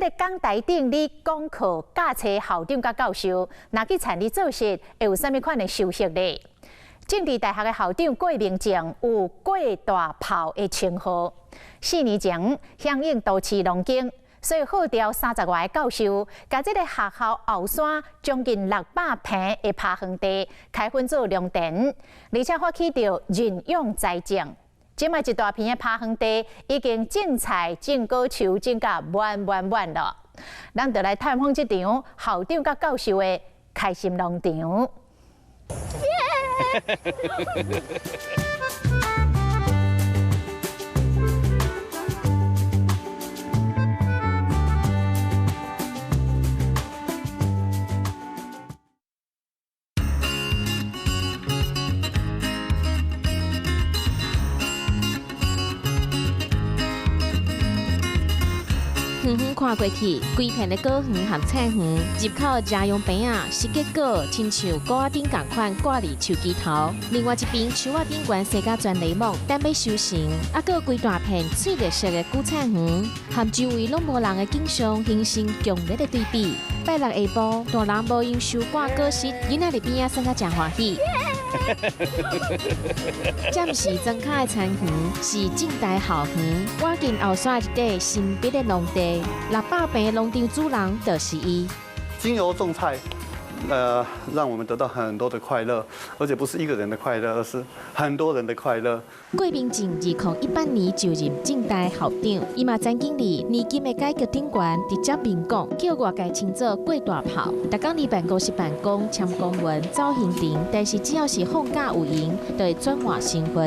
佇講臺頂，你講課、教冊校長佮教授，若去田裡做事，會有啥物款的收穫咧？政治大學的校長郭明政有“郭大炮”的稱號。4年前響應都市農耕，所以號召30外个教授，共這个學校後山將近600坪的拋荒地開墾做農田，而且發起著認養栽種。這擺一大片的拋荒地已經種菜、種果樹，種甲滿滿滿囉。咱就來探訪這場校長佮教授的開心農場。遠遠看過去，規片的果園和菜園，入口遮陽棚仔，是結果親像果仔頂仝款掛佇樹枝頭。另外一邊，樹仔頂懸生甲全檸檬，等欲收成，猶閣有規大片翠綠色的韭菜園，和周圍攏無人的景象形成強烈的對比。拜六下晡，大人無閒收割果實，囡仔佇邊仔耍甲誠歡喜。這毋是莊跤的田園，是政大校園。倚近後山一塊神秘的農地，600坪農場主人就是伊。經由種菜，讓我們得到很多的快樂，而且不是一個人的快樂，而是很多人的快樂。郭明政2018年就任政大校長，伊嘛曾經佇年金的改革頂懸直接面講，叫外界稱做郭大炮。逐工佇辦公室辦公、簽公文、走行程，但是只要是放假有閒，就會轉換身份。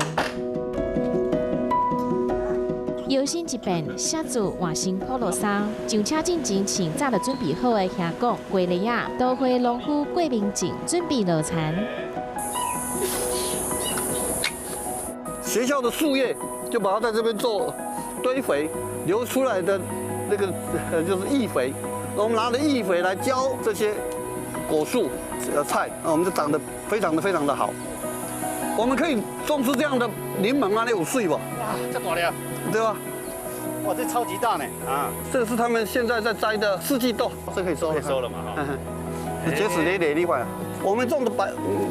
搖身一變，寫字換成普羅衫，上車進前穿早就準備好的香港雞梨仔，都會農夫郭明政準備落田。學校的樹葉就把它在這邊做堆肥，流出來的那個就是液肥，我們拿著液肥來澆這些果樹、菜，我們就長得非常的非常的好。我們可以種出這樣的檸檬啊，你有水無？哇，這大粒，對吧？哇，這超級大呢！啊，這個是他們現在在摘的四季豆，這可以收，可以收了嘛？哈，結實累累，你看，我們種的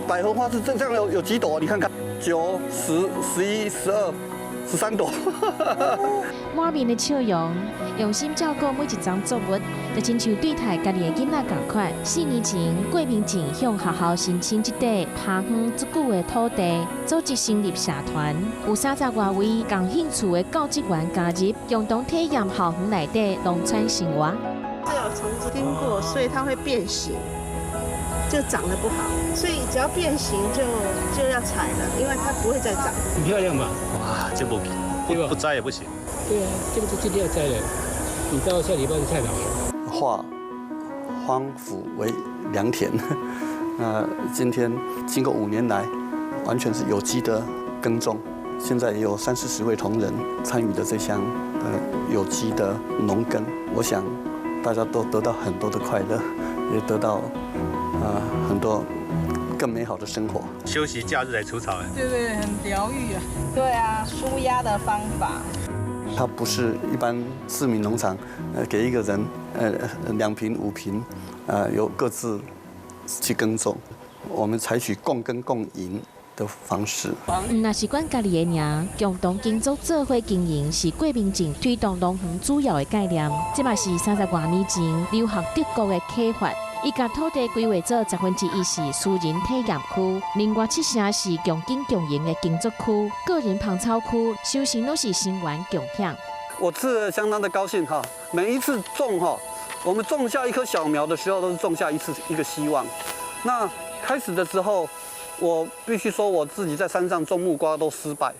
百合花是這樣有幾朵？你看看，九、十、11、12、13朵。滿面的笑容，用心照顧每一欉作物，就親像對待家己的囡仔仝款。4年前，郭明政向學校申請這塊拋荒足久的土地，組織成立社團，有30外位仝興趣的教職員加入，共同體驗校園內底農村生活。這有蟲子經過，所以它會變形，就長得不好。所以只要變形就要採了，因為它不會再長。很漂亮嘛？哇，這不不摘也不行。對啊，這個就今天要摘的，你到下禮拜就太老了。化荒芜為良田，那今天經過5年來，完全是有機的耕種，現在也有三四十位同仁參與的這項有機的農耕，我想大家都得到很多的快樂，也得到很多更美好的生活。休息假日來除草，對對，很療癒啊。對啊，舒壓的方法。它不是一般市民農場，給一個人，2坪5坪，由各自去耕種。我們採取共耕共贏的方式。毋若是管家己的爾，共同耕作做伙經營是郭明政推動農園主要的概念。這嘛是30外年前留學德國的啟發。伊共土地規劃做1/10是私人體驗區，另外7成是共耕共贏的耕作區、個人芳草區，相信攏是成員共享。我是相當的高興哈，每一次種哈，我們種下一棵小苗的時候，都是種下一次一個希望。那開始的時候，我必須說我自己在山上種木瓜都失敗，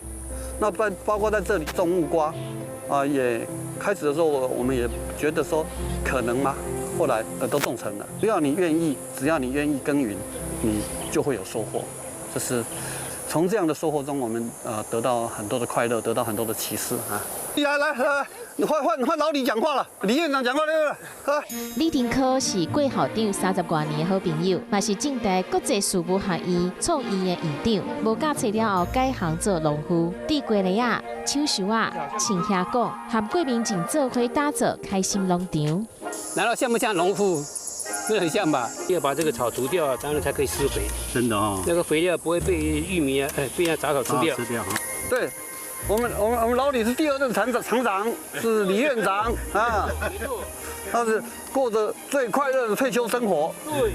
那包括在這裡種木瓜，啊，也開始的時候我們也覺得說可能嗎？後來都種成了。只要你願意，只要你願意耕耘，你就會有收穫。這是從這樣的收穫中，我們得到很多的快樂，得到很多的啟示啊。來來來，換換換老李講話了，李院長講話來來來。李廷科是郭校長30外年的好朋友，嘛是政大國際事務學院創院的院長。無教冊了後，改行做農夫，佇瓜犁仔、搶樹仔、穿靴管，和郭明政做伙打造開心農場。難道像不像農夫？這很像吧？要把這個草除掉，當然才可以施肥。真的哦。那個肥料不會被玉米啊，被那雜草吃掉。吃掉。對。我們老李是第二任廠長，廠長是李院長啊，他是過着最快樂的退休生活。對，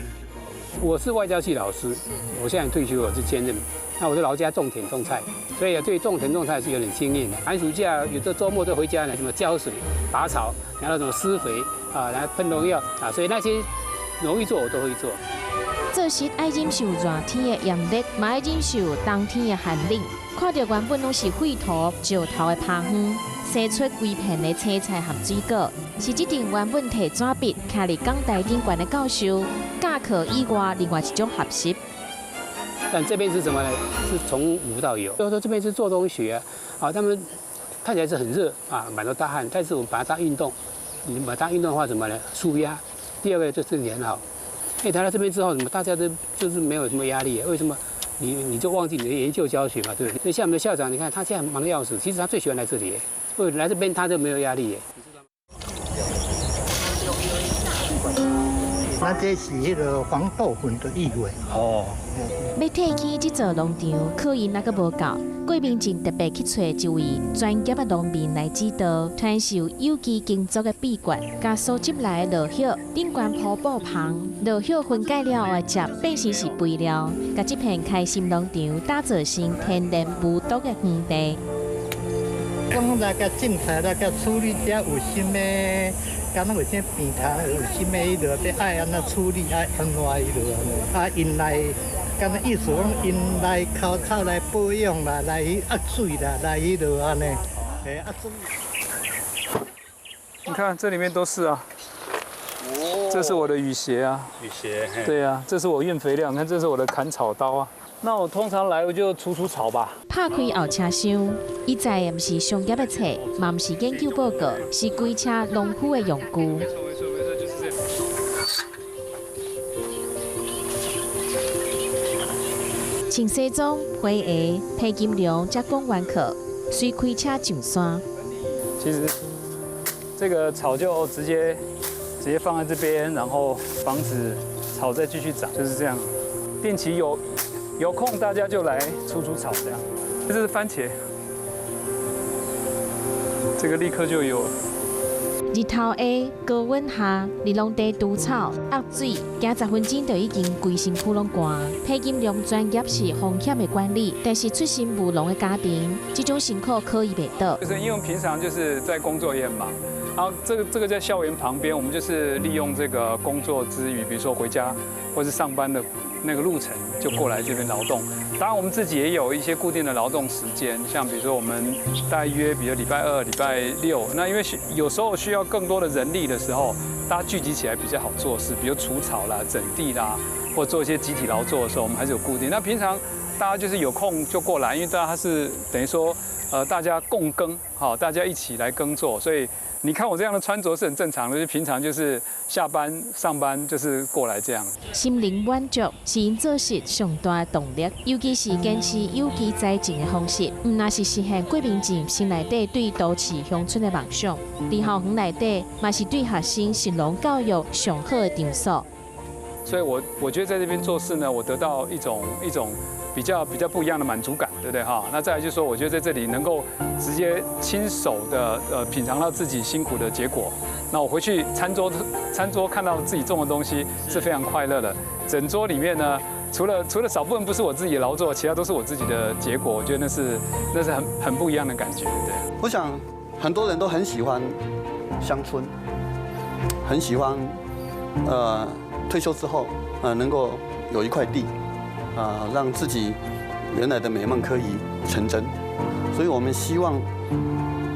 我是外交系老師，我現在退休了是兼任。那我在老家種田種菜，所以對種田種菜是有點經驗的。寒暑假有的週末都回家呢，什麼澆水、拔草，然後什麼施肥啊，然後噴農藥啊，所以那些容易做我都會做。做事愛忍受熱天的炎熱，嘛愛忍受冬天的寒冷。看著原本攏是廢土、石頭的廍園，生出規片的青菜和水果，是這陣原本提紙筆徛佇講臺頂懸的教授教課以外，另外一種學習。但這邊是什麼呢？是從無到有。就是說這邊是做中學啊，他們看起來是很熱啊，滿頭大汗，但是我們把它當運動，你把它當運動的話，什麼呢？舒壓。第二個就身體很好。哎，來到這邊之後，什麼大家都就是沒有什麼壓力。為什麼？你就忘記你的研究教學嘛，對不對？像我們的校長，你看他現在忙得要死，其實他最喜歡來這裡，為來這邊他就沒有壓力。那這是彼个黃豆粉的意味。哦。欲退去這座農場，課音猶閣無夠。郭明政特別去揣一位專業的農民來指導，傳授有機耕作的秘訣。共收集來的落葉頂懸鋪布棚，落葉分解了後的汁變成是肥料，共這片開心農場打造成天然無毒的園地。講來共種菜來共處理這有啥物？敢若有啥病蟲，有啥物彼落欲愛按怎處理，愛按怎彼落啊？𪜶來，敢若意思講𪜶來澆草來保養啦，來去壓水啦，來彼落按呢。嘿，啊，你看這裡面都是啊，這是我的雨鞋啊，雨鞋，對啊，這是我運肥料，你看這是我的砍草刀啊。那我通常來我就除除草吧。拍開後車廂，伊載的毋是商業的冊，嘛毋是研究報告，是規車農夫的用具。沒錯沒錯沒錯，就是這樣。穿西裝、皮鞋、披金龍，才講完課，隨開車上山。其實這個草就直接放在這邊，然後防止草再繼續長，就是這樣。定期有空大家就來除除草，這樣。這是番茄，這個立刻就有了。日頭下，高溫下，佇農地除草、壓水，行10分鐘就已經規身軀攏汗。裴金龍專業是風險的管理，但是出身務農的家庭，這種辛苦可以袂倒。就是因為平常就是在工作也很忙，然後這個在校園旁邊，我們就是利用這個工作之餘，比如說回家或是上班的那個路程，就過來這邊勞動。當然，我們自己也有一些固定的勞動時間，像比如說我們大約，比如禮拜二、禮拜六，那因為有時候需要更多的人力的時候，大家聚集起來比較好做事，比如除草啦、整地啦，或做一些集體勞作的時候，我們還是有固定。那平常大家就是有空就過來，因為大家是等於說，大家共耕，好，大家一起來耕作，所以你看我這樣的穿着是很正常的，就平常就是下班上班就是過來這樣。心靈滿足是𪜶做事上大的動力，尤其是堅持有機栽種的方式，毋但是實現郭明政心內底對都市鄉村的夢想，佇校園內底嘛是對學生食農教育上好的場所。所以我覺得在這邊做事呢，我得到一種比較不一樣的滿足感，對不對哈？那再來就是說，我覺得在這裡能夠直接親手的品嘗到自己辛苦的結果，那我回去餐桌看到自己種的東西是非常快樂的。整桌裡面呢，除了少部分不是我自己勞作，其他都是我自己的結果。我覺得那是很不一樣的感覺，對。我想很多人都很喜歡鄉村，很喜歡退休之後，能夠有一塊地，啊，讓自己原來的美夢可以成真。所以我們希望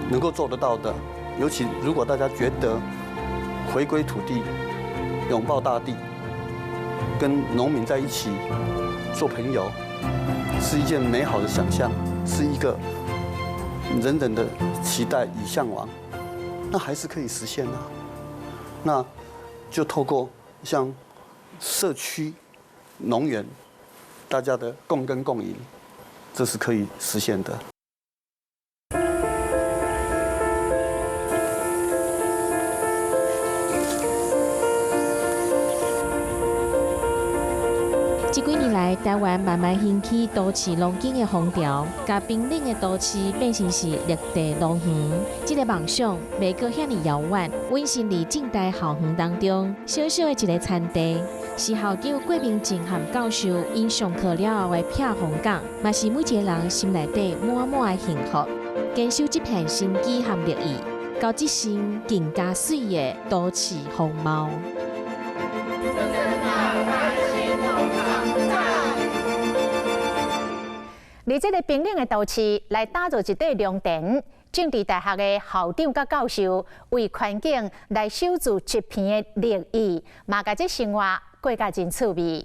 能夠做得到的，尤其如果大家覺得回歸土地、擁抱大地，跟農民在一起做朋友，是一件美好的想象，是一個人人的期待與嚮往，那還是可以實現啊。那就透過像社區農園，大家的共耕共贏，這是可以實現的。這幾年來，台灣慢慢興起都市農耕的風潮，共瀕冷的都市變成是綠地農園。這个夢想袂閣遐爾遙遠，隱身佇政大校園當中，小小的一个田地，是校長郭明正和教授𪜶上課了後的避風港，嘛是每一個人心內底滿滿的幸福。堅守這片生機和綠意，交這身更加媠的都市風貌。佇這个瀕冷的都市來打造一塊良田，政治大學的校長佮教授為環境來守住一片的綠意，嘛共這生活過甲真趣味。